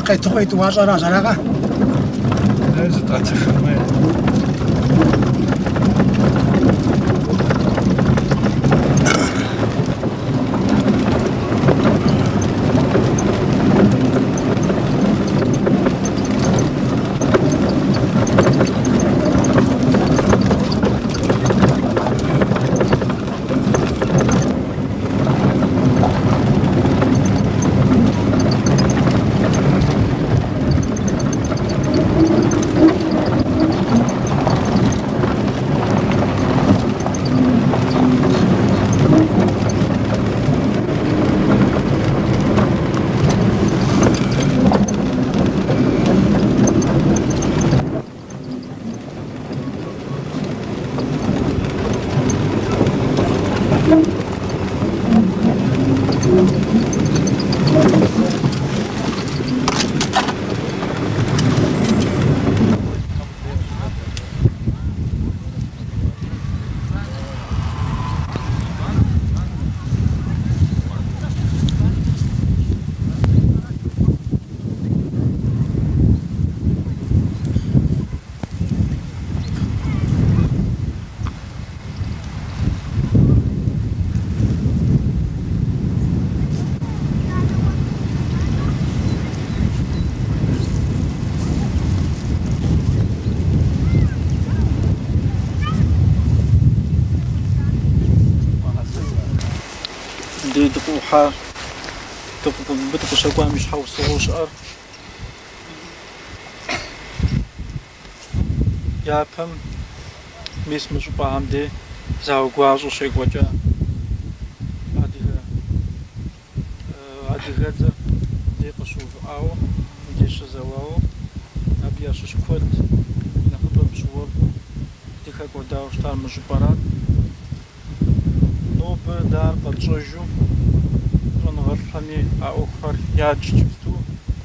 Къетыкъуэ и тӏуащӏэращ, аракъэ? Зытӏэтыжын хуей. Дей дыкъыӏухьа, мыбы дыкъыщӏэкӏуам и щхьэусыгъуэу щыӏэр япэм мис мы щӏыпӏэхэм дей зауэ гуащӏэ щекӏуэкӏа адыгэ адыгэдзэр дей къыщыувыӏауэ, мыбдеж щызэуауэ, абы ящыщ куэд нэхъыбэм пщы-уэркъыу дыхэкӏуэдауэ щытар мы щӏыпӏэрат. Нобэ дэ ар къэтщӏэжу щӏэныгъэлӏхэми а ӏуэхухэр ядж иджыпсту.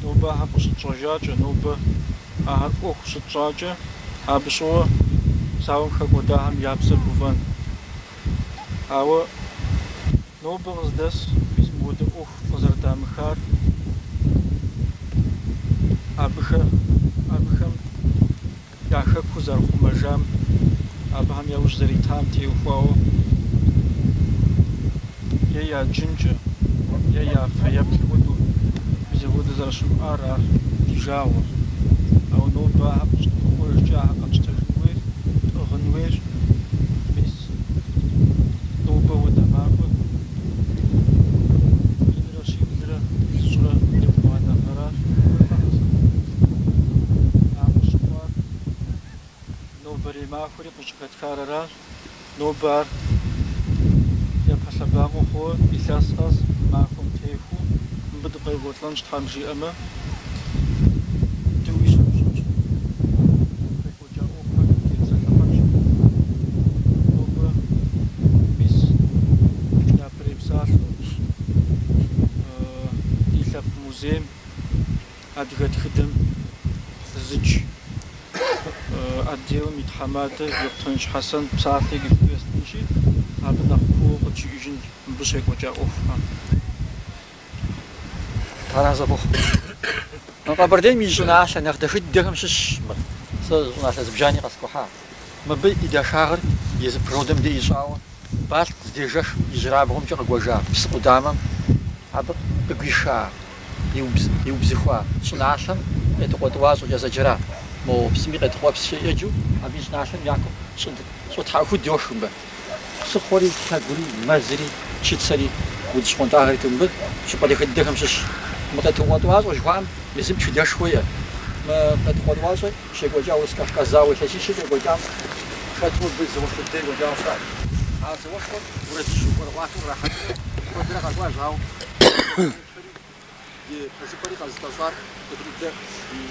Нобэ ахэр къыщытщӏэжакӏэ, нобэ ахэр ӏуэху щытщӏакӏэ, абы щыгъуэ зауэм хэкӏуэдахэм я псэр гуфӏэн. Ауэ нобэ къыздэс мис мыпхуэдэ ӏуэху къызэрыдамыхар абыхэм я хэкур зэрыхъумэжам, абыхэм яужь зэритам теухуауэ е яджынкӏэ, е я фэеплъ хуэдэу мис апхуэдэ зэрыщымыӏар ар ди жагъуэщ. Ауэ нобэ ахэр къыщытпэкӏуэжкӏэ ахэр къэтщтэжын хуейщ, тӏыгъын хуейщ. Мис нобэ хуэдэ махуэ минрэ щиблрэ плӏыщӏрэ ебгъуанэ гъэращ. Ар къыщыхъуар нобэрей махуэри къыщӏыхэтхар аращ. Нобэ ар япэ лъэбакъуэ хъууэ илъэс къэс махуэм техуэу мыбы дыкъекӏуэлӏэнщ, Тхьэм жиӏэмэ, дыуи щытщӏынщ. Къекӏуэкӏа ӏуэхухэм тепсэлъыхьынщ. Нобэ мис япэрей псалъэу ди лъэпкъ музейм адыгэ тхыдэм зыдж отделым и тхьэмадэ Ехъутэныдж Хьэсэн псалъэ иджыпсту естынщи, абы нэхъ кууэ къыджиӏэжынщ мыбы щекӏуэкӏа ӏуэхухэм. Тхьэразэ фыхъу. Мы Къэбэрдейм и щӏыналъэ нэхъ дахэ дыдэхэм щыщщ мыр. Сэ щӏыналъэ зыбжани къэскӏухьа. Мыбы и дахагъэр езы природэм де ищӏауэ, Балъкъ здежэх ижьырабгъумкӏэ къыгуэжа псы къудамэм абы къыгуиша, иубзыхуа щӏыналъэм Къетыкъуэ тӏуащӏэкӏэ зэджэра. Мо псыми Къетыкъуэпскӏэ еджэу абы и щӏыналъэм яку щӏы тхьэӏухуд йох мыбы. Псыхъуэри, лъэгури, мэзри, чыцэри, удз щхъуантӏагъэри иту мыбы щӏыпӏэ дахэ дыдэхэм щыщщ. Мы Къетыкъуэ тӏуащӏэ жыхуаӏэм езым тхыдэшхуэ иӏэ. Мы Къетыкъуэ тӏуащӏэ щекӏуэкӏа Урыс-Кавказ зауэ илъэсищыр щекӏуэкӏам хэту мыбы зауэшхуэ дыдэ екӏуэкӏауэ щытащ. А зауэшхуэр уэрэдыжьу ӏуэрыӏуатэу кърахьэкӏыурэ куэдрэ къэкӏуащ, ауэ и пэжыпӏэри къэзытӏэщӏар япэ дыдэ ди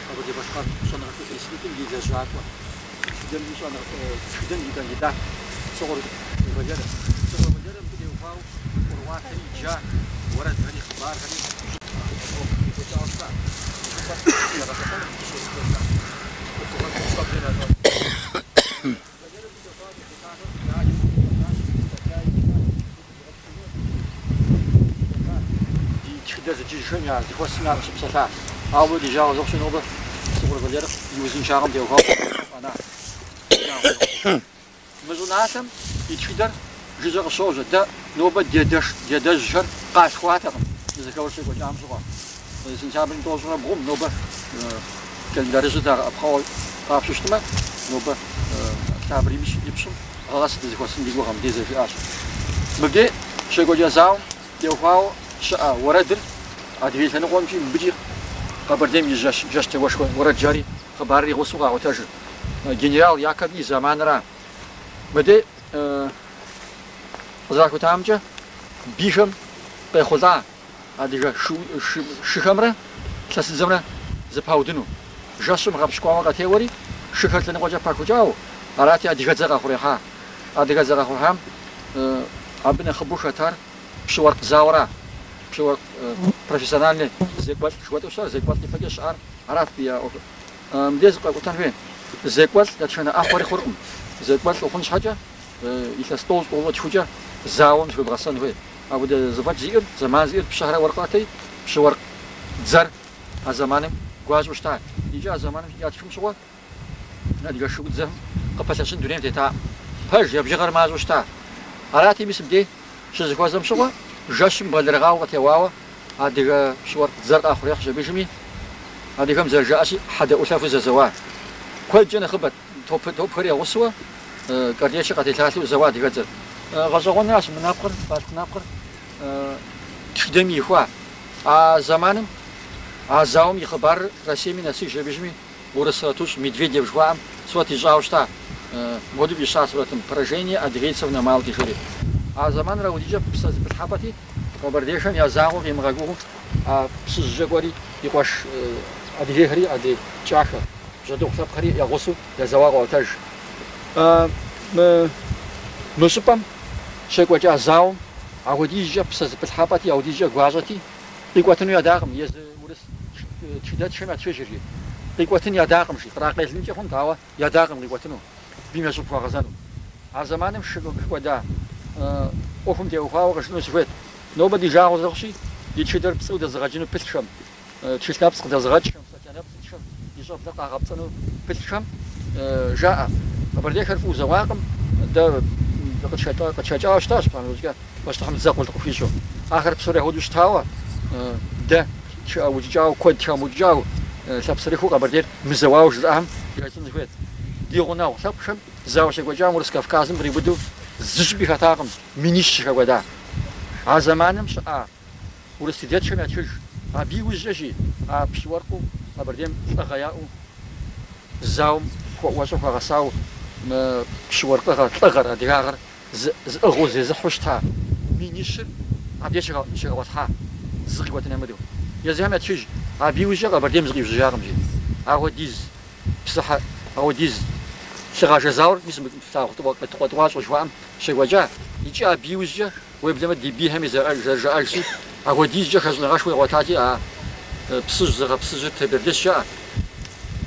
Къэбэрдей-Балъкъэр щӏэныгъэхэмкӏэ институтым и лэжьакӏуэ, тхыдэм и щӏэныгъэ, тхыдэм и кандидат Сокъур Валерэ. Сокъур Валерэ мыбы теухуауэ ӏуэрыӏуатэри иджа, уэрэдхэри, хъыбархэри ӏуэху екӏуэкӏауэ щыта. Мы щӏыпӏэр ягъэлъэпӏэну къыщызэхуэса ӏуэхугъуэшхуэм щӏэблэм ящӏащ. Валерэ мыбы теухуауэ къехутахэр радиом къыщӏэкӏащ, статья итхащ. Ди тхыдэ зыджыжхэм я зэхуэсым ар къыщыпсэлъащ. Ауэ ди жагъуэ зэрыхъущи нобэ Сокъур Валерэ и узыншагъэм теухуауэ къэна. Мы щӏыналъэм и тхыдэр жыжьэ къыщожьэ. Дэ нобэ ди адэш, ди адэжьхэр къалъхуатэкъым мы зэхэуэр щекӏуэкӏам щыгъуэ. Сентябрым 93-м нобэ календарыжьыр дагъэӏэпхъуауэ къапщтэу щытмэ, нобэ октябрым и пщӏым гъэ къэс дызэхуэсын ди гугъэм, мыбдей зэрыжиӏащ. Мыбдей щекӏуэкӏа зауэм теухуауэ щыӏэ уэрэдыр адыгей лъэныкъуэмкӏи мыбыкӏи Къэбэрдейм и жэщ, жэщ теуэшхуэ уэрэд жари хъыбарыр и гъусэу къаӏуэтэжыр. Генерал Яковлев и зэманыра. Мыбдей къызэрахутамкӏэ, бийхэм къехъулӏа адыгэ шыхэмрэ лъэсыдзэмрэ зэпаудыну. Жэщым гъэпщкӏуауэ къатеуэри, шыхэр лъэныкъуэкӏэ пахукӏауэ, арати адыгэдзэ къахъурехьа. Адыгэдзэ къахъурехьам абы нэхъыбэу хэтар пщы-уэркъ зауэра. Пщы-уэркъ профессиональный зекӏуэлӏ жыхуэтӏэу щытар, зекӏуэлӏ ипэкӏэ щыӏар арат абы я ӏуэхур. Мыбдеж зы къэӏутэн хуей. Зекӏуэлӏ дэтхэнэ ӏэхъуэри хъуркъым. Зекӏуэлӏ ухъун щхьэкӏэ илъэс тӏощӏ, тӏощӏрэ тхукӏэ зауэм зыхуебгъэсэн хуей. Апхуэдэ зэфӏэкӏ зиӏэр, зэман зиӏэр пщыхэрэ уэркъэти, пщы-уэркъ дзэр а зэманым гуащӏэу щыта. Икӏи а зэманым ятхым щыгъуэ адыгэ шуудзэм къыпэлъэщын дунейм тетакъым. Пэж, я бжыгъэр мащӏэу щыта. Арати, мис мыбдей щызэхуэзэм щыгъуэ, жэщым бэлэрыгъауэ къытеуауэ адыгэ пщы-уэркъ дзэр къахъурехьщ абыжми, адыгэм зэрыжаӏэщи, хьэдэӏулъэфу зэзэуа. Куэдкӏэ нэхъыбэт, топхэр я гъусэуэ, къречи къателъалъэу зэуа адыгэдзэр. Гъэщӏэгъуэнращ мы нэпкъыр, Балъкъ нэпкъыр тхыдэми ихуа. А зэманым а зауэм и хъыбарыр Россиеми нэсыж абыжми, урыс сурэтыщӏ Медведев жыхуаӏэм сурэт ищӏауэ щыта, мыпхуэдэу фӏища сурэтым, Поражение адыгейцев на Малке жери. А зэманыр апхуэдизкӏэ псэ зэпылъхьэпӏэти, къэбэрдейхэм я закъуэ къимыгъэгугъыу а Псыжькӏэ кӏуэри, ди къуэш адыгейхэри, адрей кӏахэ, бжьэдыгъу лъэпкъхэри я гъусэу язэуа къаӏуэтэж. Мы щӏыпӏэм щекӏуэкӏа зауэм апхуэдизкӏэ псэ зэпылъхьэпӏэти, апхуэдизкӏэ гуащӏэти, къикӏуэтыну ядакъым, езы урыс тхыдэтххэм ятхыжыр, жи. Къикӏуэтын ядакъым, жи. Къракъелынкӏэ хъунт, ауэ ядакъым къикӏуэтыну, бийм я щӏыб хуагъэзэну. А зэманым щыхэкӏуэда ӏуэхум теухуауэ къыжысӏэну сыхуейт. Нобэ ди жагъуэ зэрыхъущи, ди тхыдэр пцӏыуэ дэзыгъэджыну пылъхэм, тхылъ нэпцӏ къыдэзыгъэкӏхэм, статья нэпцӏ зытххэм, ди щӏэблэр къагъэпцӏэну пылъхэм жаӏэ, Къэбэрдейхэр фӏыуэ зэуакъым, дэ къытхэкӏауэ щытащ, псалъэм щхьэкӏэ, пащтыхьым дзэ къулыкъу хуищӏу. Ахэр псори апхуэдэу щытауэ, дэ тхаукӏыкӏауэ, куэд тхамыукӏыкӏауэ, лъапсэрыхыу Къэбэрдейр мызэуауэ жызыӏэхэм яжесӏэну сыхуейт. Ди гъунэгъу лъэпкъхэм зауэ щекӏуэкӏам Урыс-Кавказым къриубыдэу зы щӏыпӏи хэтакъым, минищ щыхэкӏуэда. А зэманым щыӏа урыс тхыдэтххэм ятхыж, абы иужькӏэ, жи, а пщы-уэркъыу Къэбэрдейм лӏыгъэ яӏэу, зауэм хуэӏуэщӏэу хуагъэсауэ мы пщы-уэркъыгъэр, лӏыгъэр, адыгагъэр зыӏыгъыу зезыхьэу щыта минищыр абдеж щыхэгъуэлъхьа, зы къикӏуэтын ямыдэу. Езыхэм ятхыж, абы иужькӏэ Къэбэрдейм зыкъиужьыжакъым, жи. Апхуэдиз псыхьэ, апхуэдиз лъыгъажэ зауэр, мис мы флъагъу Къетыкъуэ тӏуащӏэ жыхуаӏэм щекӏуэкӏа. Икӏи абы иужькӏэ, уеблэмэ ди бийхэми зэрыжаӏэжщи, апхуэдизкӏэ хэщӏыныгъэшхуэ игъуэтати, а Псыжь зыгъэпсыжьыр Тебердыщ жаӏэ.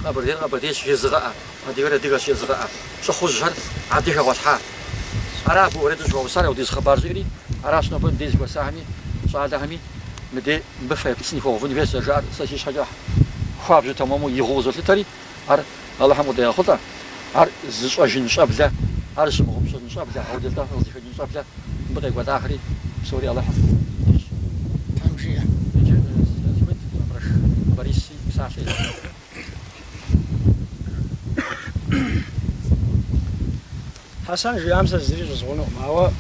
Къэбэрдейр къэбэрдейщ жезыгъэӏэ, адыгэр адыгэщ жезыгъэӏэ лӏыхъужьхэр абдеж хэгъуэлъхьа. Ара абы уэрэдыр щӏыхуаусар, апхуэдиз хъыбар щӏиӏэри, аращ нобэ мыбдеж зэхуэсахэми, щӏалэхэми мыдей мыбы фэеплъ сын хуэгъэувын хуейщ зэрыжаӏэр сэ си щхьэкӏэ хуабжьу тэмэму игъуэу къызолъытэри, ар Алыхьым къыдегъэхъулӏэ, ар зыщӏэжын щӏэблэ, ар зыщымыгъупщэжын щӏэблэ, апхуэдэ лӏыгъэ къызыхэкӏын щӏэблэ мыбы къекӏуэлӏахэри псори Алыхьым ищӏ. Тхьэм жиӏэ. Иджы сыхуейт Тӏэмрэш Бориси псалъэ езгъэтыну. Хьэсэн жиӏам сэ зыри щӏызгъунукъым, ауэ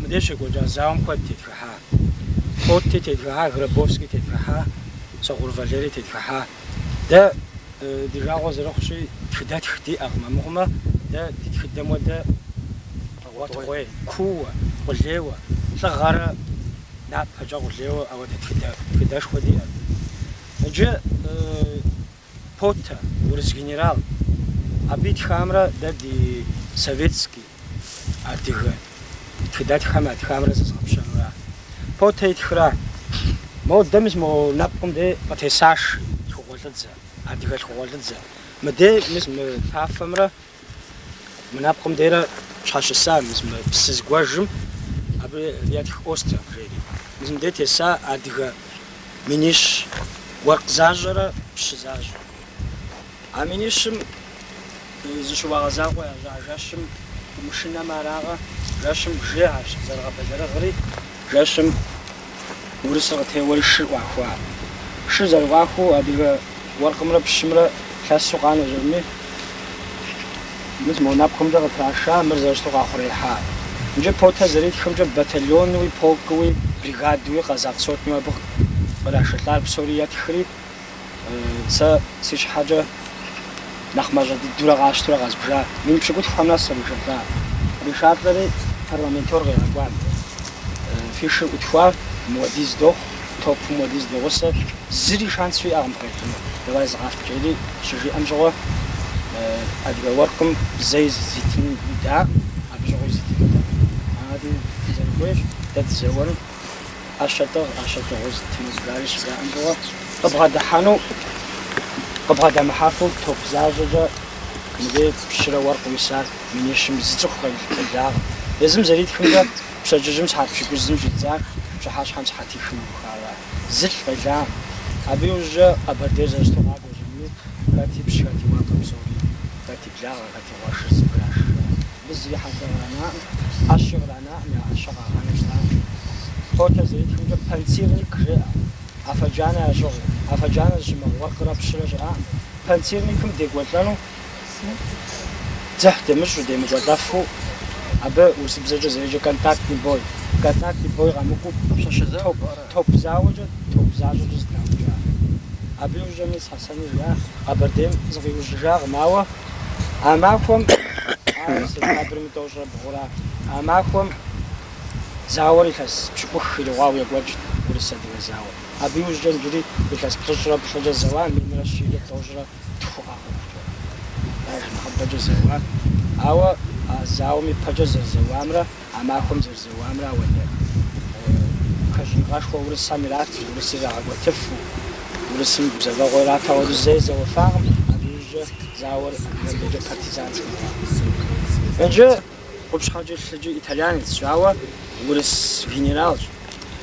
мыдеж щекӏуэкӏа зауэм куэд тетхыхьа. Потти тетхыхьа, Грабовский тетхыхьа, Сокъур Валерий тетхыхьа. Дэ ди жагъуэ зэрыхъущи, тхыдэтх диӏэкъым, амыхъумэ дэ ди тхыдэм хуэдэ гъуэтыгъуей, кууэ, къулейуэ, лӏыгъэрэ напэкӏэ къулейуэ ауэдэ тхыдэ, тхыдэшхуэ диӏэкъым. Иджы Потто, урыс генерал, абы итхамрэ дэ ди советский адыгэ тхыдэтххэм ятхамрэ зэзгъэпщэнура. Потто итхра, модэ мис мо нэпкъым дей къытесаш лъхукъуэлӏыдзэ, адыгэ лъхукъуэлӏыдзэ. Мыдей мис мы тафэмрэ мы нэпкъым дейрэ щхьэщыса мис мы псы зыгуэжым абы етх остров жери. Мис мыдей теса адыгэ минищ. Уэркъ защӏэрэ пщы защӏэ. А минищым зы щыуагъэ закъуэ ящӏа жэщым умышынэмэ арагъэ, жэщым бжыгъэщ зэрыгъэбэлэрыгъри, жэщым урысыр къытеуэри шыр ӏуахуа. Шыр зэрыӏуахуу адыгэ уэркъымрэ пщымрэ лъэсу къанэщ аби, мис мо нэпкъымкӏэ къытраша, мыр зэрыщыту къахъуреихьа. Иджы Потто зэритхымкӏэ батальонуи, полкыуи, бригадуи, къэзакъ сотнэу абы кърашэлӏар псори етхри, Сэ си щхьэкӏэ нэхъ мащӏэ дыдэурэ къасщтэурэ къэзбжа. 8,000 нэс къришэлӏа. Къришалӏэри парламентер къигъэкӏуа мыбы. Фи шыр ӏутхуа, мыуэдиз дохъу, топу мыуэдиз ди гъусэ, зыри шанс фиӏэкъым фыкъелыну, давай зыкъафт жери щыжиӏэм щыгъуэ, адыгэ уэркъым зэи зитын идаӏым, абы щыгъуи зитын идаӏым. Ари фызэрыхуейщ, дэ дызэуэну. ӏэщэ тӏыгъ, ӏэщэ тӏыгъыу зыттыну жари щыжаӏэм щыгъуэ, къыбгъэдыхьэну, къыбгъэдэмыхьэфу топ защӏэкӏэ мыдей пщырэ уэркъыу исар минищым зы цӏыху къелакъым. Езым зэритхымкӏэ, пщэдджыжьым сыхьэт пщыкӏузым щӏидза, пщыхьэщхьэм сыхьэтихым иухауэ. Зылӏ къелакъым. Абы иужькӏэ Къэбэрдейр зэрыщыту къакӏуэщ аби, хэт ипщ, хэт и уэркъыр псори, хэт и благъэ, хэт и къуэшыр зэбграшыжа. Абы зыри хьэдэ къранаӏым, ӏэщи къранаӏым, я ӏэщэ къагъанэу щытакъым. Потто зэритхымкӏэ панцирник жеӏэ, афэ джанэ ящыгъыу, афэ джанэ зыщымыгъ уэркърэ пщырэ щыӏакъым. Панцирникым декӏуэлӏэну дзыхь дымыщӏу, демыкӏуэлӏэфу, абы урысыбзэкӏэ зэреджэ контактный бой. Контактный бой къэмыкӏуэу топ зауэкӏэ, топ защӏэкӏэ зэтраукӏа. Абы иужькӏэ мис Хьэсэни жиӏа, Къэбэрдейм зыкъиужьыжакъым, ауэ А махуэм, ар сентябрым и тӏощӏрэ бгъура, а махуэм зауэр илъэс пщыкӏух ирикъуауэ екӏуэкӏт, урыс-адыгэ зауэр. Абы иужькӏэ иджыри илъэс плӏыщӏрэ плӏыкӏэ зэуа, минрэ щийрэ тӏощӏрэ тху къэхъухукӏэ. Даже нэхъыбэкӏэ зэуа. Ауэ а зауэм ипэкӏэ зэрызэуамрэ а махуэм зэрызэуамрэ ауэдэ хэщӏыныгъэшхуэ урысхэм ират, урысыр ирагъэкӏуэтыфу, урысым гузэвэгъуэ ират, ауэдэу зэи зэуэфакъым, абы иужькӏэ зауэр адыгэм дежкӏэ партизанскэ хъуа. Иджы къупщхьэкӏи лъыкӏи итальянецщ, ауэ урыс генералщ,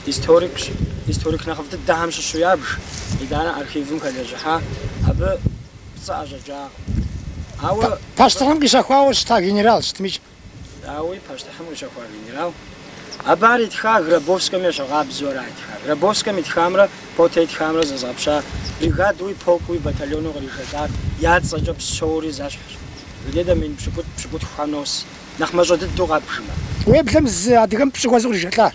историкщ, историк нэхъыфӏ дыдэхэм щыщу ябж, итӏанэ архивым хэлэжьыхьа, абы пцӏы ӏэщӏэкӏакъым. Ауэ. Пащтыхьым къищэхуауэ щыта генералщ, щытмикӏ. Дауи, пащтыхьым къищэхуа генерал. Абы ар итха Грабовскэм ещхьыркъабзэу ара итха. Грабовскэм итхамрэ Потто итхамрэ зэзгъэпща бригадуи, полкуи, батальону къришэлӏар я цӏэкӏэ псори зэщхьщ. Где-то мин пщыкӏутӏ, пщыкӏутхухэм нос. Нэхъ мащӏэ дыдэу къэбжмэ. Уеблэм зы адыгэм пщӏы хуэзэу къришэлӏар.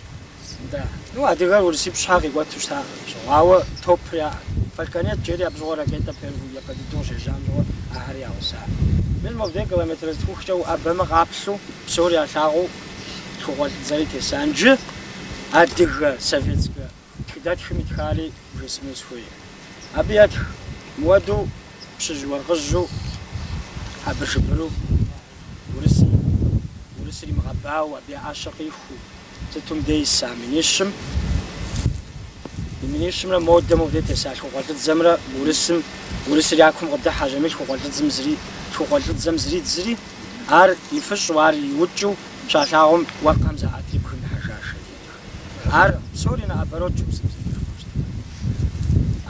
Да. Ну, адыгэр урысипщӏхьэ къикӏуэту щытакъым абы щыгъуэ, ауэ топыр яӏэт. Фальконет жери абы щыгъуэ ракетэ первую япэ дыдэу къыщежьам щыгъуэ ахэри ягъуса. Мис мобдей километр зытхухкӏэ уӏэбэмэ къаплъу, псори ялъагъуу лъхукъуэлӏыдзэри теса. Иджы адыгэ советскэ тхыдэтхым итхари бжесӏэну сыхуей. Абы етх, мыуэду пщыжь уэркъыжьу, хьэбыршыбыру урысыр, урысыр имыгъэбауэу, абы я ӏэщэ къихуу, Сыту мыбдей иса минищым, и минищымрэ модэ мобдей теса лъхукъуэлӏыдзэмрэ урысым, урысыр я кум къыдыхьэщ аби лъхукъуэлӏыдзым зри, лъхукъуэлӏыдзэм зридзри, ар ифыщӏу, ар иукӏыу щалъагъум уэркъхэм заӏэтри бгым ихьэжащ, етх. Ар псори наоборот урысыбзэкӏэ жыпӏэу щытмэ.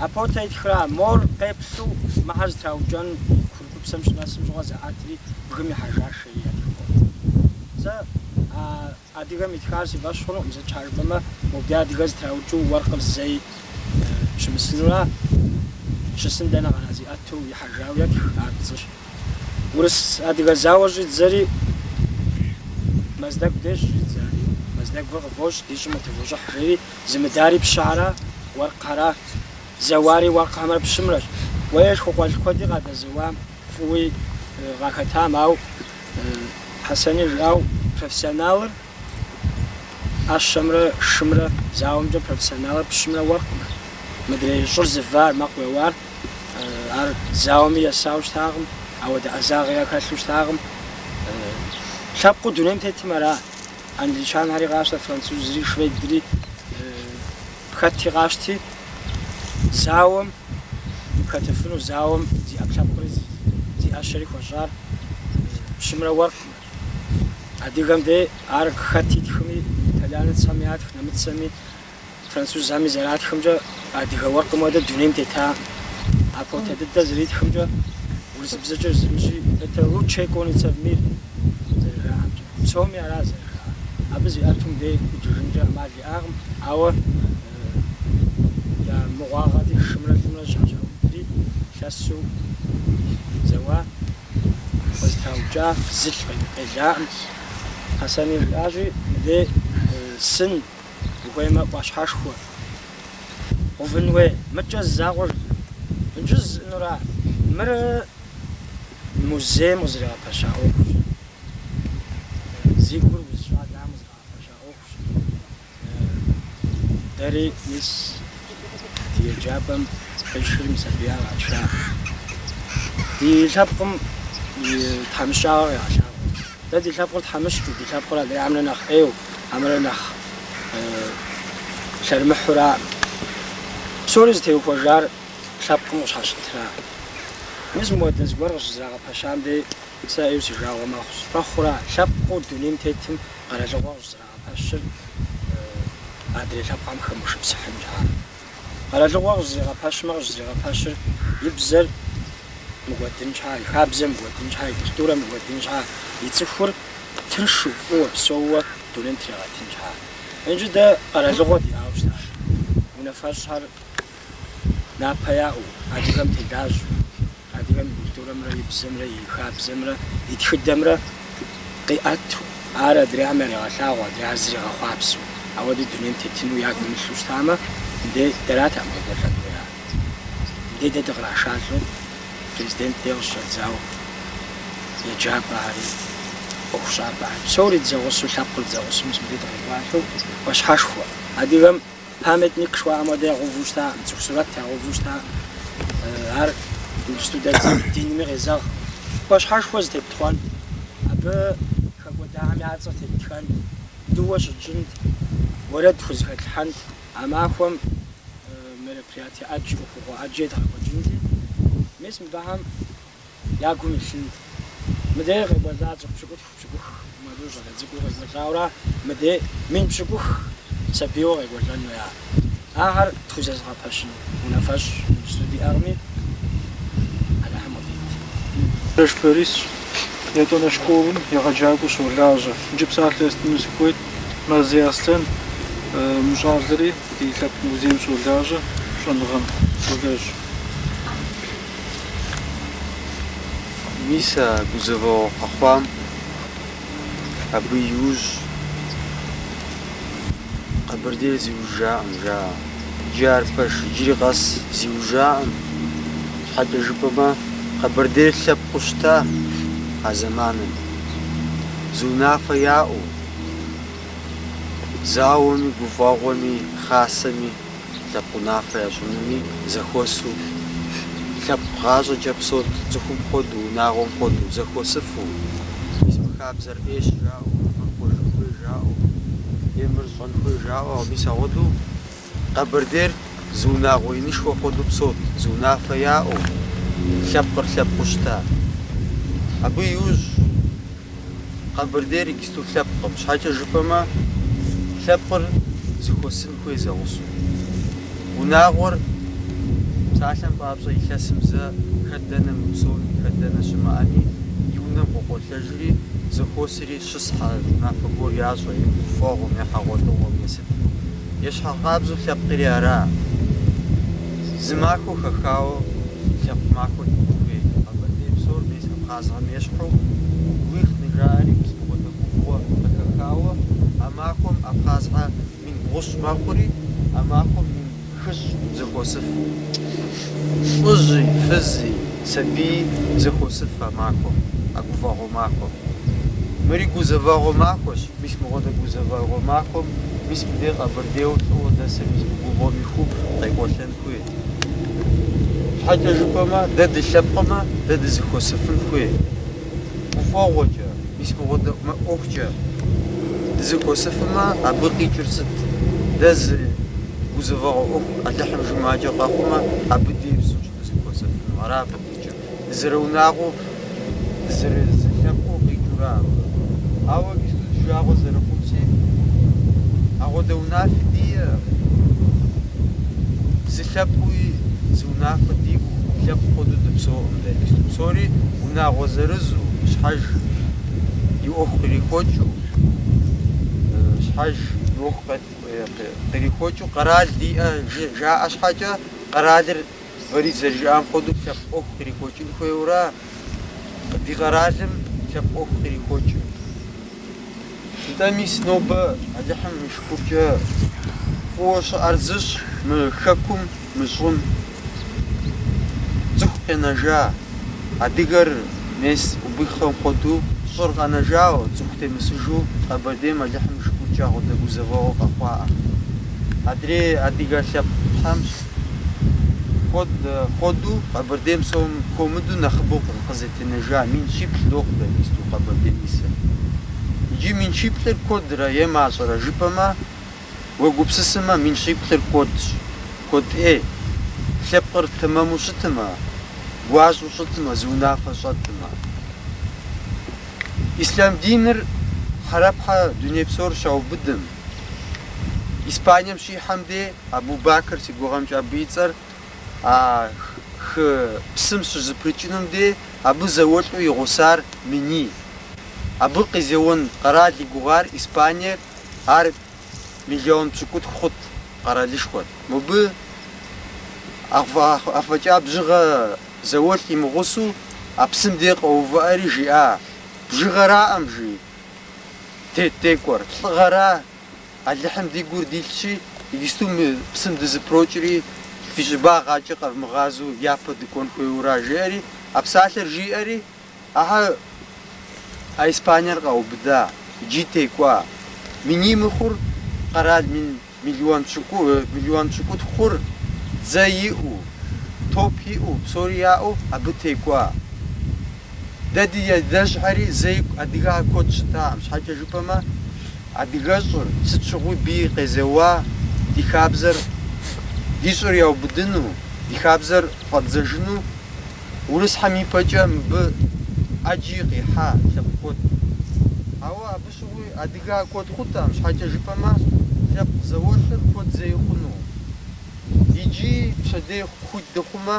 А Потто итхра, мор къеплъу мыхьэр зытраукӏэн и курыкупсэм щынэсым щыгъуэ заӏэтри бгым ихьэжащ, жери етх Потто. Сэ а Адыгэм итхар си фӏэщ хъунукъым, сыт щхьа жыпӏэмэ, мобдей адыгэ зытраукӏыу уэркъыр зэи щымысынура, щысын дэнэ къэна зиӏэту ихьэжауэ етх, ар пцӏыщ. Урыс-адыгэ зауэр щӏидзэри Мэздэгу деж щӏидзари, Мэздэгур къывощӏ, ди щӏым къытывощӏыхь, жери, зымыдари пщыхьэра, уэркъхьэра, зэуари уэркъхэмрэ пщымрэщ. Уей, лъхукъуэлӏ куэди къадэзэуам, фӏыуи къахэтам, ауэ Хьэсэни жиӏау, профессионалыр ӏэщэмрэ шымрэ зауэмкӏэ профессионалыр пщымрэ уэркъымрэ. Мыдрей щӏыр зывар, мэкъу еуар, ар зауэми есауэ щытакъым, ауэдэ ӏэзагъи яхэлъу щытакъым. Лъэпкъыу дунейм тетым ара. Англичанхэри къащтэ, французри, шведри, хэти къащти, зауэм хэтыфыну, зауэм зи ӏэпкълъэпкъри зи ӏэщэри хуэщӏар пщымрэ уэркъымрэщ. Адыгэм дей ар хэт итхми, итальянецхэми ятх, нэмыцэми, французхэми зэратхымкӏэ Адыгэ уэркъым хуэдэ дунейм тета. Апхуэдэ дыдэ зэритхымкӏэ, урысыбзэкӏэ жысӏэнщи, это лучшая конница в мире зэрыжаӏэмкӏэ. Псоми ара зэрыжаӏэр. Абы зиӏэту мыбдеж ӏукӏыжынкӏэ ӏэмал иӏакъым, ауэ я мыгъуагъэти шымрэ лӏымрэ щхьэщаудри лъэсу зэуа, къызэтраукӏа, зылӏ къелаӏым. Хьэсэни жиӏащи, мыбдеж сын ухуеймэ ӏуащхьэшхуэ гъэувын хуей, мыткӏэ зы закъуэ жысӏэну. Иджы жысӏэнура, мыр музейм къызэригъэпэща ӏуэхущ. Зи гур уз щӏалэхэм къызэрагъэпэща ӏуэхущ. Дэри мис ди еджапӏэм къишри мис абы къатша. Ди лъэпкъым и тхьэмыщкӏагъэр къегъэлъагъуэ. Дэ ди лъэпкъыр тхьэмыщкӏэу, ди лъэпкъыр адрейхэмрэ нэхъ ӏейуэ, хьэмэрэ нэхъ лъэрымыхьураӏым. Псори зытеухуэжар лъэпкъым къыщхьэщытра. Мис мыуэдэ зыгуэр къыщызэрагъэпэщам дей сэ ӏейуэ си жагъуэ мэхъу. Щӏэхъура, лъэпкъыу дунейм тетым къэралыгъуэ къыщызэрагъэпэщыр адрей лъэпкъхэм хэмышыпсыхьын щхьа. Къэралыгъуэ къыщызэригъэпэщмэ, къыщызэригъэпэщыр и бзэр мыкӏуэдын щхьа, и хабзэр мыкӏуэдын щхьа, и культурэр мыкӏуэдын щхьа, и цӏыхур тыншу, фӏыуэ, псэууэ дунейм тригъэтын щхьа. Иджы дэ къэралыгъуэ диӏауэ щытащ. Унафэщӏхэр напэ яӏэу, адыгэм телажьэу, адыгэм и культурэмрэ и бзэмрэ и хабзэмрэ и тхыдэмрэ къиӏэту, ар адрейхэм яригъэлъагъуу, адрейхэр зригъэхъуапсэу, ауэдэу дунейм тетыну я гум илъу щытамэ, мыдей дэратэкъым къекӏуэлӏэн хуеяр. Мыдей дэ дыкърашалӏэу президент дей къыщыщӏэдзауэ еджапӏэхэри, ӏуэхущӏапӏэхэри, псори дызэгъусэу, лъэпкъыр дызэгъусэу мис мыдей дыкъекӏуалӏэу ӏуащхьэшхуэ. Адыгэм Памятник жыхуаӏэм хуэдэ ягъэуву щытакъым, цӏыху сурэт ягъэуву щытакъым. Ар иджыпсту дэ динми къезэгъ. ӏуащхьэшхуэ зытептхъуэнт, абы хэкӏуэдахэм я цӏэр теттхэнт, дыуэ щытщӏынт, уэрэд хузэхэтлъхьэнт. А махуэм мероприятие ӏэджи, ӏуэхугъуэ ӏэджи едгъэкӏуэкӏынти, мис мыбыхэм я гум илъынт. Мыдей къекӏуэлӏа цӏыху пщыкӏутху, пщыкӏух, мыуэду щӏалэ цӏыкӏуу къекӏуэлӏауэра, мыдей 1000 сабийуэ къекӏуэлӏэн хуея. Ахэр тхузэзыгъэпэщын унафэщӏ иджыпсту диӏэкъыми, Алыхьым къыдит. Рэш Борисщ, етӏуанэ школым егъэджакӏуэу щолажьэ. Иджы псалъэ естыну сыхуейт Мэрзей Аслъэн, мы щӏалэри ди лъэпкъ музейм щолажьэ, щӏэныгъэм щолэжь. Мис а гузэвэгъуэ къэхъуам абы иужь Къэбэрдейр зиужьакъым, жаӏэ. Иджы ар пэж, иджыри къэс зиужьакъым. Щхьэкӏэ жыпӏэмэ, Къэбэрдейр лъэпкъыу щыта а зэманым. Зы унафэ яӏэу, зауэми, гуфӏэгъуэми, хасэми, лъэпкъ унафэ ящӏынуми зэхуэсу, лъэпкъ гъащӏэкӏэ псэут, цӏыхум хуэдэу, унагъуэм хуэдэу, зэхуэсыфу, мис мы хабзэр ӏейщ жаӏэу, мыр хъуэжын хуей жаӏэу, е мыр щӏэн хуей жаӏэу, мис апхуэдэу Къэбэрдейр зы унагъуэ инышхуэ хуэдэу псэут, зы унафэ яӏэу, лъэпкъыр лъэпкъыу щыта. Абы иужь Къэбэрдейр иджысту лъэпкъым, щхьэкӏэ жыпӏэмэ, лъэпкъыр зэхуэсын хуей зэгъусэу. Унагъуэр, псалъэм папщӏэ, илъэсым зэ хэт дэнэ мыпсэуми, хэт дэнэ щымыӏэми, и унэм къокӏуэлӏэжри, зэхуосри щысхьэ унафэ гуэр ящӏэ, е гуфӏэгъуэм, е хьэгъуэлӏыгъуэм, е сытым. Ещхьыркъабзэу лъэпкъри ара. Зы махуэ хэхауэ лъэпкъ махуэ диӏэн хуей. Къэбэрдей псор мес абхъазхэм ещхьу гуихъны жаӏэри мис мыгъуэдэ гуфӏэгъуэ къыхэхауэ а махуэм абхъазхэр 300 мэхъури, а махуэм 400 зэхуосыф. Лӏыжьи, фызи, сабии зэхуосыф а махуэм, а гуфӏэгъуэ махуэм. Мыри гузэвэгъуэ махуэщ, мис мыгъуэдэ гузэвэгъуэ махуэм, мис мыдей къэбэрдейуэ лӏыуэ дэсыр мис мы губгъуэм ихуу къекӏуэлӏэн хуей. Щхьэкӏэ жыпӏэмэ, дэ дылъэпкъымэ, дэ дызэхуэсыфын хуей. Гуфӏэгъуэкӏэ, мис мыгъуэдэ ӏуэхукӏэ дызэхуэсыфымэ, абы къикӏыр сыт? Дэ зы гузэвэгъуэ ӏуэху Алыхьым жимыӏэкӏэ къэхъумэ, абы дей псынщӏэу дызэхуэсыфыну. Ара абы къикӏыр. Дызэрыунагъуэу, дызэрызылъэпкъыу къикӏыура абы. Ауэ иджысту ди жагъуэ зэрыхъунщи, апхуэдэ унафи диӏэкъым. Зы лъэпкъыуи зы унафэ диӏэу, лъэпкъ хуэдэу дыпсэукъым дэ иджыпсту. Псори унагъуэ зырызу, щхьэж и ӏуэху кърихуэкӏыу, щхьэж и ӏуэху кърихуэкӏыу къэрал диӏэ жаӏэ щхьэкӏэ, къэралыр Борис зэрыжиӏам хуэдэу лъэпкъ ӏуэху кърихуэкӏын хуейуэра, ди къэралым лъэпкъ ӏуэху кърихуэкӏым. Нтӏэ, мис нобэ Алыхьым и шыкуркӏэ фӏыуэ щыӏэр зыщ, мы хэкум, мы щӏым цӏыху къенэжа, адыгэр мес убыххэм хуэдэу щӏыр къэнэжауэ, цӏыху темысыжу Къэбэрдейм Алыхьым и шыкуркӏэ апхуэдэ гузэвэгъуэ къэхъуаӏым. Адрей адыгэ лъэпкъхэм хуэдэу Къэбэрдейм псом хуэмыдэу нэхъыбэу къызэтенэжа 40 000 дохъу дэ иджыпсту Къэбэрдейм исыр. Иджы 40 000-р куэдрэ е мащӏэрэ жыпӏэмэ, уегупсысымэ, 40 000-р куэдщ, куэд ӏей. Лъэпкъыр тэмэму щытымэ, гуащӏэу щытымэ, зы унафэ щӏэтымэ. Ислъам диныр хьэрэпхьэ дуней псор щаубыдым, Испанием щихьэм де Абу Бакр, си гугъэмкӏэ абы и цӏэр, а хы псым щызэпрыкӏынум де абы зауэлӏу и гъусар миний. Абы къизэуэн къэрал и гугъар Испаниер, ар 300 000 хъут къэралышхуэт. Мобы афӏэкӏа бжыгъэ зауэлӏ имыгъусу а псым де къэувыӏэри жиӏа, бжыгъэраӏым, жи, текӏуэр, лӏыгъэра, Алыхьым ди гур дилъщи, иджысту мы псым дызыпрокӏри, фи щӏыбагъ акӏэ къэвмыгъазэу япэ дыкӏуэн хуейуэра, жиӏэри, а псалъэр жиӏэри, ахьэ а Испаниер къаубыда, иджы текӏуа. Миний мыхъур къэрал 300 000 хъур дзэ иӏэу, топ иӏэу, псори яӏэу абы текӏуа. Дэ ди адэжьхэри зэи адыгэхэр куэд щытаӏым, щхьэкӏэ жыпӏэмэ, адыгэщӏыр сыт щыгъуи бий къезэуа, ди хабзэр ди щӏыр яубыдыну, ди хабзэр фӏэдзэжыну, урысхьэм и пэкӏэ мыбы ӏэджи къихьа лъэпкъ куэд. Ауэ абы щыгъуи адыгэхэр куэд хъутэкъым, щхьэкӏэ жыпӏэмэ, лъэпкъ зауэлӏыр куэд зэи хъуну. Иджы пщэдей хуит дыхъумэ,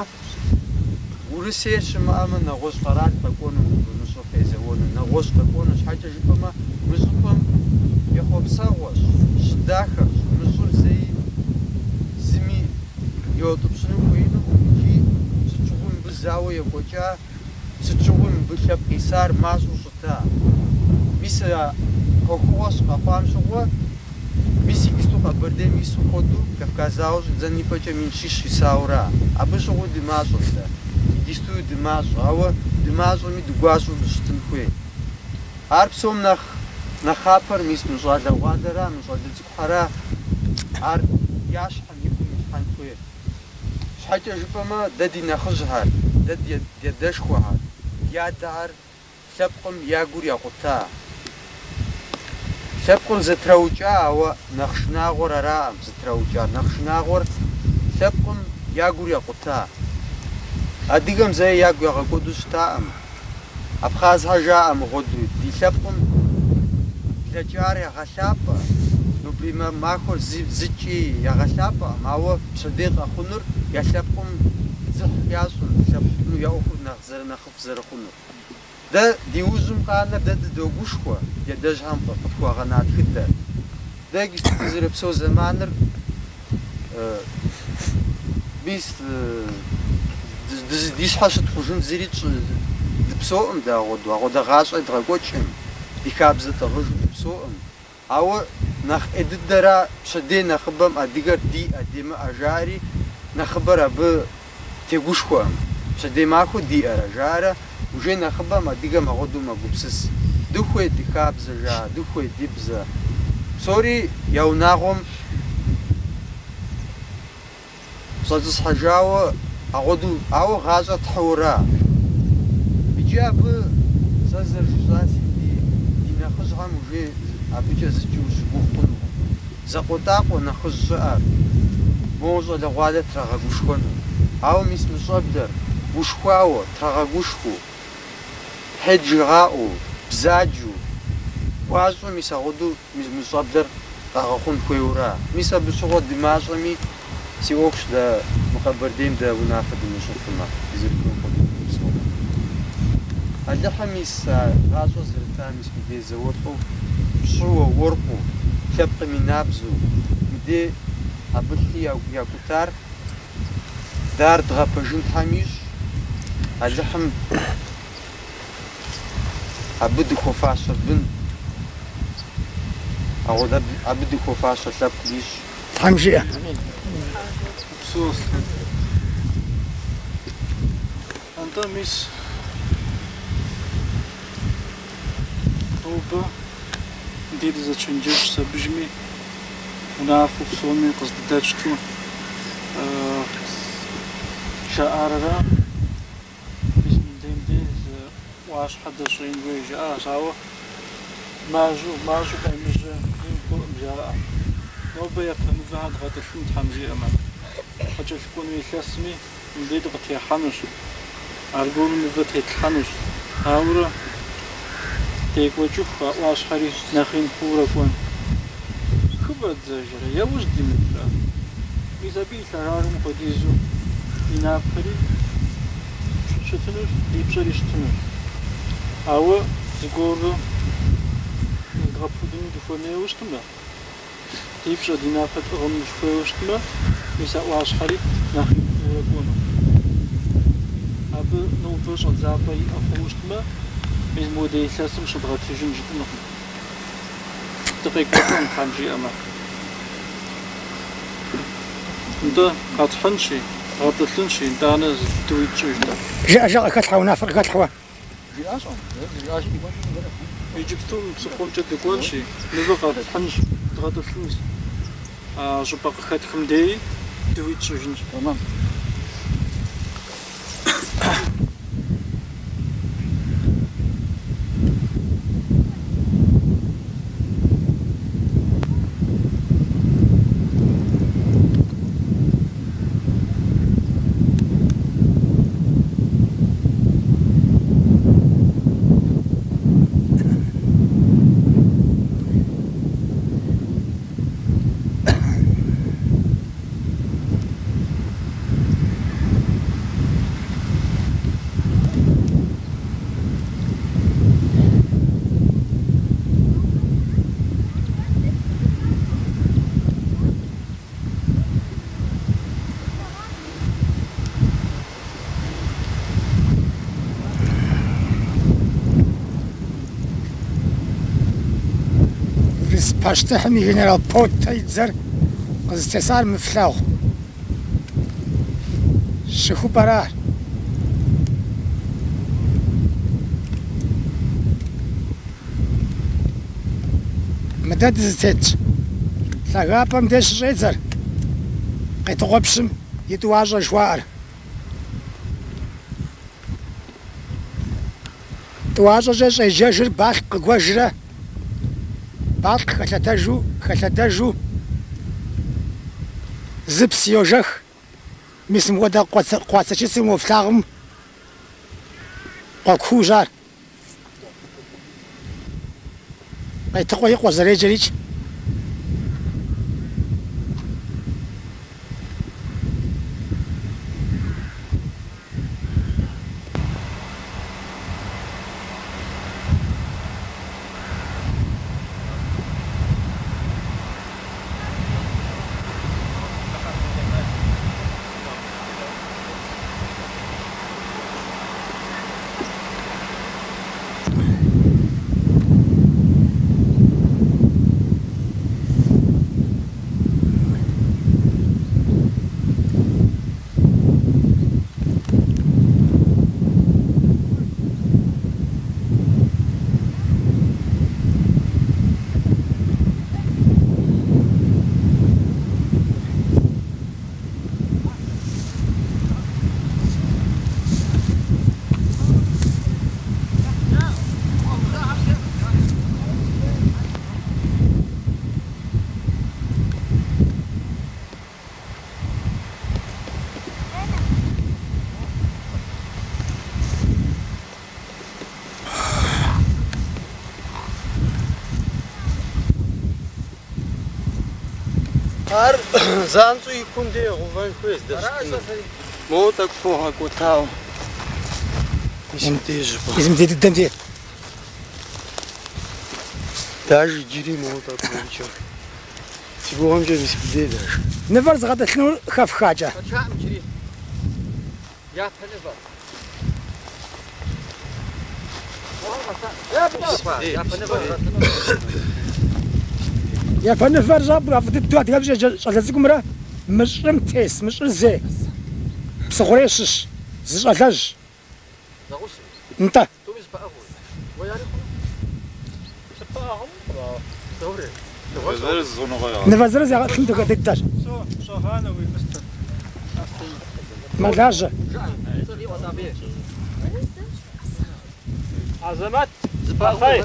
Урысейр щымыӏэмэ, нэгъуэщӏ къэрал къэкӏуэну мыбы мы щӏыр къезэуэну, нэгъуэщӏ къэкӏуэну, щхьэкӏэ жыпӏэмэ, мы щӏыпӏэм ехъуэпсэгъуэщ, щӏы дахэщ, мы щӏыр зэи зыми иутӏыпщыну хуеинукъым икӏи сыт щыгъуи мыбы зауэ екӏуэкӏа, сыт щыгъуи мыбы лъэпкъ исар мащӏэу щыта. Мис а ӏуэхугъуэ щыкъэхъуам щыгъуэ, мис иджысту Къэбэрдейм ису хуэдэу Кавказ зауэ щӏидзэн ипэкӏэ 100 000 исауэра. Абы щыгъуи дымащӏэт дэ, иджыстуи дымащӏэ, ауэ дымащӏэми дыгуащӏэу дыщытын хуей. Ар псом нэхъ нэхъапэр мис мы щӏалэгъуалэра, мы щӏалэ цӏыкӏухьэра, ар я щхьэм и гум илъхьэн хуей. Щхьэкӏэ жыпӏэмэ, дэ ди нэхъыжьхэр, дэ ди адэшхуэхэр, ди адэхэр лъэпкъым я гур якъута. Лъэпкъыр зэтраукӏа, ауэ нэхъ шынагъуэр араӏым зэтраукӏар. Нэхъ шынагъуэр лъэпкъым я гур якъута. Адыгэм зэи ягу ягъэкӏуэду щытаӏым. Абхъазхэр жаӏэ мыгъуэду, ди лъэпкъым блэкӏар ягъэлъапӏэ, нобэрей махуэр зыкӏи ягъэлъапӏэкъым, ауэ пщэдей къэхъунур я лъэпкъым дзыхь ящӏым, лъэпкъым я ӏуэхур нэхъ зэрынэхъыфӏ зэрыхъунур. Дэ ди ужьым къанэр дэ дыдогушхуэ, ди адэжьхэм къытхуагъэна тхыдэр. Дэ иджысту дызэрыпсэу зэманыр мис ди щхьэ щытхъужын зыри дыпсэукъым дэ агъуэду, агъуэдэ гъащӏэ дгъэкӏуэкӏым, ди хабзэ тӏыгъыжу дыпсэукъым. Ауэ нэхъ ӏей дыдэра пщэдей нэхъыбэм адыгэр диӏэ, димыӏэ жаӏэри, нэхъыбэр абы тегушхуэкъым. Пщэдей махуэ диӏэрэ жаӏэрэ, уже нэхъыбэм адыгэм агъуэду мэгупсыс. Дыхуей ди хабзэ жаӏэ, дыхуей ди бзэ. Псори я унагъуэм щӏэтӏысхьэжауэ агъуэду, ауэ гъащӏэ тхьыуэра. Иджы абы сэ зэрыжысӏаси, ди нэхъыжьхэм уже абыкӏэ зыкӏи ущыгугъ хъунукъым. Закъуэтӏакъуэ нэхъыжь щыӏэр, моуэ щӏалэгъуалэ трагъэгушхуэну. Ауэ мис мы щӏэблэр гушхуауэ, трагъэгушхуэу, хьет жрагъэӏэу, бзаджэу, гуащӏэу мис агъуэду мы щӏэблэр къагъэхъун хуейуэра. Мис абы щыгъуэ дымащӏэми Си ӏуэхущ дэ мы Къэбэрдейм дэ унафэ дымыщӏыфымэ, дызэрыхуейм хуэдэу дымыпсэумэ. Алыхьым мис а гъащӏэ зэрыта мис мыдей зауэлӏу, пщыуэ, уэркъыу, лъэпкъым и набзэу, мыдей абы лъы якӏутар, дэ ар дгъэпэжын Тхьэм ищӏ, Алыхьым абы дыхуэфащэ бын, абы дыхуэфащэ лъэпкъ дищӏ. Тхьэм жиӏэ. Упсэу, Аслъэн. Нтӏэ, мис нобэ дей дызэчэнджэщ абыжми, унафэу псоми къыздыдэтщту жаӏар ара. Мис мыдейм дей зы ӏуащхьэ дэщӏеин хуей жаӏащ, ауэ мащӏэу, мащӏэу къемыжьэ ин хъуркъым жаӏэ. Нобэ япэ мывэхэр дгъэтӏылъын Тхьэм жиӏэмэ, къыкӏэлъыкӏуэну илъэсми мыдей дыкъытехьэнущ, аргуэру мывэ тетлъхьэнущ. Ауэрэ декӏуэкӏыху а ӏуащхьэри нэхъ ин хъуурэ кӏуэн. Хыфӏэддзэжрэ, яужь димытрэ? Мис абы и лъагагъым хуэдизу ди напэри щытынущ, ди пщӏэри щытынущ. Ауэ зыгуэру зыдгъэпудыну дыхуэмейуэ щытмэ, ди пщӏэ, ди напэ тӏыгъыну дыхуейуэ щытмэ, мис а ӏуащхьэри нэхъ ин хъуурэ кӏуэну. Абы нобэ щӏэдзапӏэ иӏэ хъууэ щытмэ, мис мыуэдэ илъэсым щыдгъэтыжын жытӏынукъым. Дыкъекӏуэлӏэн Тхьэм жиӏэмэ. Нтӏэ, къэтхьынщи, дгъэтӏылъынщи, итӏанэ дыуи тщӏыжынщ. Жыӏэ, жыӏэ, къыхэлъхьэ, унафэр къыхэлъхьэуэ. Иджыпсту мы псыхъуэмкӏэ дыкӏуэнщи, мывэ къэтхьынщ, дгъэтӏылъынщ. А щӏыпӏэ къыхэтхым деи дыуи тщӏыжынщ. Урыс пащтыхьым и генерал Потто и дзэр къызытесар мы флъагъу щыхупӏэра. Мыдэ дызытет лъагапӏэм деж щыщӏедзэр Къетыкъуэпщым и тӏуащӏэ жыхуаӏэр. Тӏуащӏэкӏэ щӏеджэжыр Балъкъ къыгуэжрэ Балъкъ хэлъэдэжу, хэлъэдэжу зы псы йожэх. Мис мыпхуэдэ къуацэчыцэу мо флъагъум къуэ куущ ар. Къетыкъуэ и къуэ зэреджэрикӏ. Ар занщӏэу и кум де гъувэн хуей здэщытынур. Моуэ тӏэкӏу хуэгъэкӏуэтауэ. Мис мыбдеж щӏыпӏэ. Мис мыбдей дыдэм де. Даже иджыри моуэ тӏэкӏу моукӏэ. Си гугъэмкӏэ мис мыбдей даже. Нывэр зыгъэтӏылъынур хэфхакӏэ. Хэтхаӏым иджыри япэ нывэр. Япэ нывэр зыгъэтӏылъынур. Япэ нывэр щӏэпӏэ фӏы дыдэу адыгэбзэкӏэ еджэ щӏалэ цӏыкӏумрэ мы щӏым тес, мы щӏыр зей Псыхъурей щыщ зы щӏалэжь. Зэгъусэу. Нтӏэ. Тӏуми зыпэӏыгъыу. Уэ яри хъуну? Зыпэӏыгъынукъым, ауэ. Догъури. Нывэ зырыз ягъэтӏылъын дыхэтыддэщ. Со, щӏэгъанэ уи мыстэр. Астемыр. Мэлажьэ. Жыӏэ, цӏэ къиӏуэт абы. Азэмэт, Зыпэӏыгъыу. Хъей.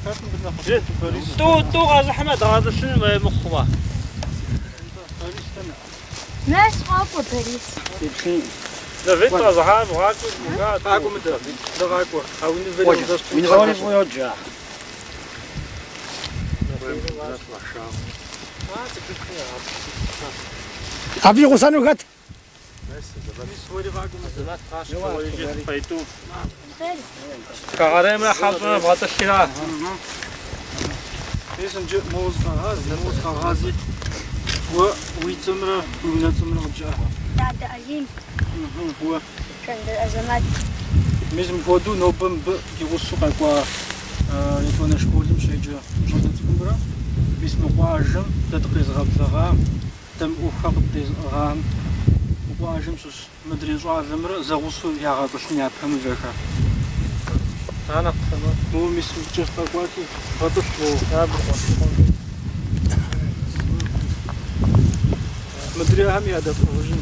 Хэт мыбы нэхъыфӏ? Борис. Тӏу, тӏу къэзыхьмэ дгъэтӏылъын хуей мыхъумэ. Борис дэнэ? Мэс къакӏуэ, Борис. Нывитӏ къэзыхьар бгъакӏуэу зымыха. Къакӏуэ мыдэ, дыгъакӏуэ. А уи нывэри узэщтын. Уи нывэр Псори фӏыуэ йоджэ. Абы и гъусэну хэт? Хэгъэреймрэ хьэщӏэмрэ бгъэтӏылъра? Мис иджы моуэ зыкъэгъази, моуэ зыкъэгъази. Уэ уи цӏэмрэ уи унэцӏэмрэ къыджыӏэ. Дадэ Алим. Уэ. Жандэр Азэмэт. Мис мыпхуэдэу нобэ мыбы ди гъусэу къэкӏуа етӏуанэ школым щеджэ щӏалэ цӏыкӏумрэ мис мы къуажэм дэ дыкъезыгъэблэгъа, дэ мы ӏуэхухэр къыддезыӏыгъам мы къуажэм щыщ мыдрей щӏалэмрэ зэгъусэу ягъэтӏылъын япэ мывэхэр. Моуэ мис мыбыкӏэ къэкӏуати, гъэтӏылъ моуэ. Мыдрейхэм ядэфӏыгъыжын.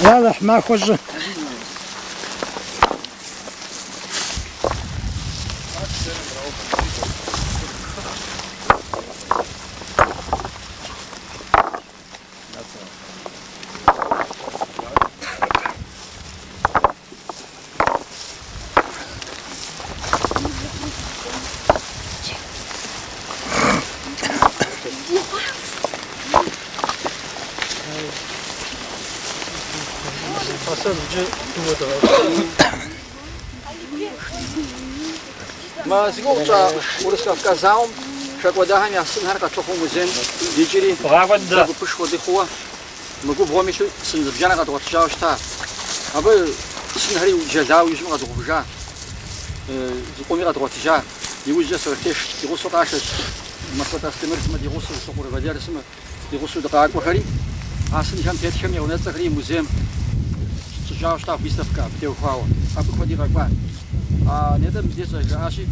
Алыхь махуэ щӏы. Хьэсэн иджы дыуэ дыгъэщӏ. Мы зи гугъу тщӏа Урыс-Кавказ зауэм хэкӏуэдахэм я сынхэр къэтлъыхъуэу музейм дикӏри Бгъакӏуэ дыдэ. дэ гупышхуэ дыхъууэ мы губгъуэм илъу сын зыбжанэ къэдгъуэтыжауэ щыта. Абы сынхэри джэлауэ иужьым къэдгъувыжа, зыкъоми къэдгъуэтыжа. Иужькӏэ сурэттех ди гъусэу къашэщ, Махуэлӏ Астемыр сымэ ди гъусэу, Сокъур Валер сымэ ди гъусэу дыкъакӏуэхэри, а сынхэм тетхэм я унэцӏэхэри музейм щытщӏыжауэ щыта выставкэ абы теухуауэ. Абы куэди къэкӏуа. А нетӏэ мыбдеж зэрыжаӏащи,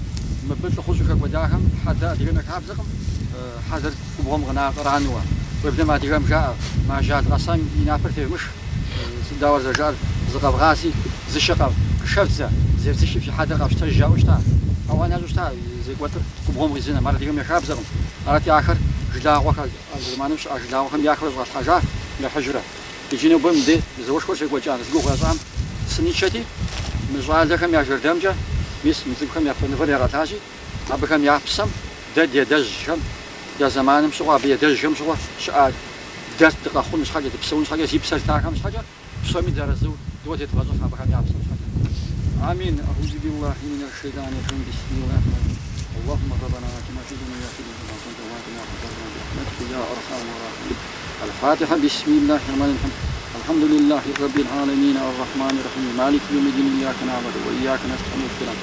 мыбы лӏыхъужьу хэкӏуэдахэм хьэдэ адыгэм я хабзэкъым, хьэдэр губгъуэм кърануэ. Уеблэмэ адыгэм жаӏэ, мы ажал къэсам и напэр тевмых, сыт дауэ зэрыжаӏэр, зыкъэвгъази, зы шы къыхэвдзэ, зевдзыхи фи хьэдэр къэфщтэж жаӏэу щыта. Ауан ящӏу щыта зекӏуэлӏыр губгъуэм къизынэм, ар адыгэм я хабзэкъым. Арати, ахэр жылагъуэхэр, а зэманым щыӏа жылагъуэхэм яхьурэ щӏалъхьэжа яхьыжурэ. Иджы нобэ мыбдеж зауэшхуэр щекӏуэкӏа зи гугъу ящӏам сыничэти, мы щӏалэхэм я жэрдэмкӏэ, мис мы цӏыкӏухэм япэ нывэр ягъэтӏылъащи, абыхэм я псэм дэ ди адэжьхэм я зэманым щыгъуэ, абы и адэжьхэм щыгъуэ щыӏа дэ дыкъэхъун щхьэкӏэ, дыпсэун щхьэкӏэ, зи псэр зытахэм щхьэкӏэ, псоми дыарэзыу дыуэ тедгъэщӏыхь абыхэм я псэм щхьэкӏэ. Амин. Аӏузу биллахи минаш шейтӏани ррэджим. Бисмиллахи ррахмани. Аллахумма раббана атина фи дунья хасанатан ва қина азабан нар. Бирахматика я архамар рахимин. Аль-Фатиха. Бисмиллахи ррахмани ррахим. Алхамдулиллахи раббил аламин ар-рахмани ррахим. Малики йawмид-дин. Ияка нa'буду ва ияка настаин. Ихдина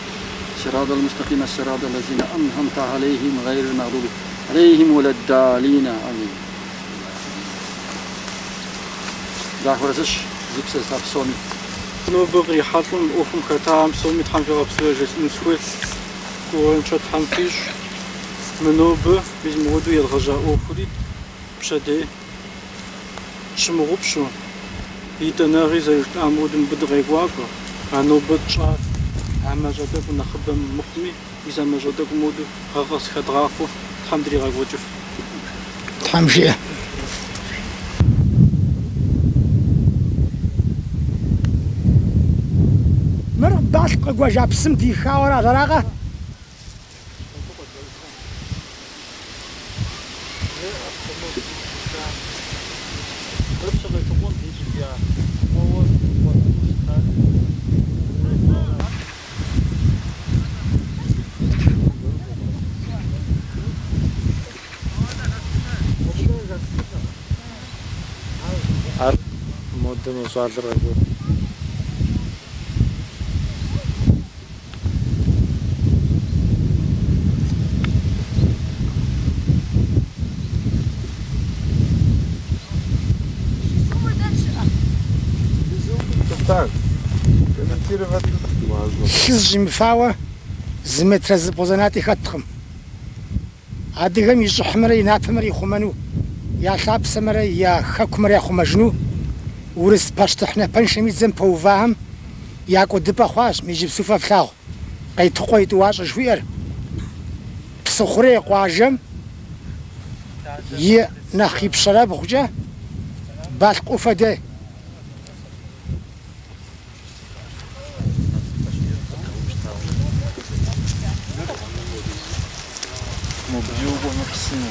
сирата ал-мустакима сирата аллазина ан'амта алейхим гайрил магъдуби алейхим уалад-даллин. Амин. Дахуэрэзыщ зи псэ зыта псоми. Нобэ кърихьэлӏэу мы ӏуэхум хэтахэм псоми Тхьэм фигъэпсэу яжесӏэну сыхуейт, гугъуехьыншэ Тхьэм фищӏ. Мы нобэ мис мыуэду едгъэжьа ӏуэхури пщэдей тщымыгъупщэу, итӏанэгъи зэрыжытӏам хуэдэу мыбы дыкъекӏуалӏэу, а нобэ тщӏар а мащӏэ тӏэкӏу нэхъыбэ мыхъуми, мис а мащӏэ тӏэкӏум хуэдэу гъэ къэс хэдгъахъуэу Тхьэм дригъэкӏуэкӏыф. Тхьэм жиӏэ. Мыр Балъкъ къыгуэжа псым дихауэ аращ, аракъэ? Ар модэм щӏалэр къекӏуэкӏ. Так, комментировать тут важно. Лъы зыщӏимыфауэ зы метрэ зыбгъузэнатӏи хэткъым. Адыгэм и щӏыхьымрэ и напэмрэ ихъумэну, я лъапсэмрэ я хэкумрэ яхъумэжыну урыс пащтыхь напэншэм и дзэм пэувахэм я кӏуэдыпӏэ хъуащ мы иджыпсту фэ флъагъу Къейтыкъуэ и тӏуащӏэ жыхуиӏэр. Псыхъурей къуажэм и нэхъ ипщэрэбгъукӏэ Балъкъ ӏуфэ дей. Мобдей укӏуэмэ псыну.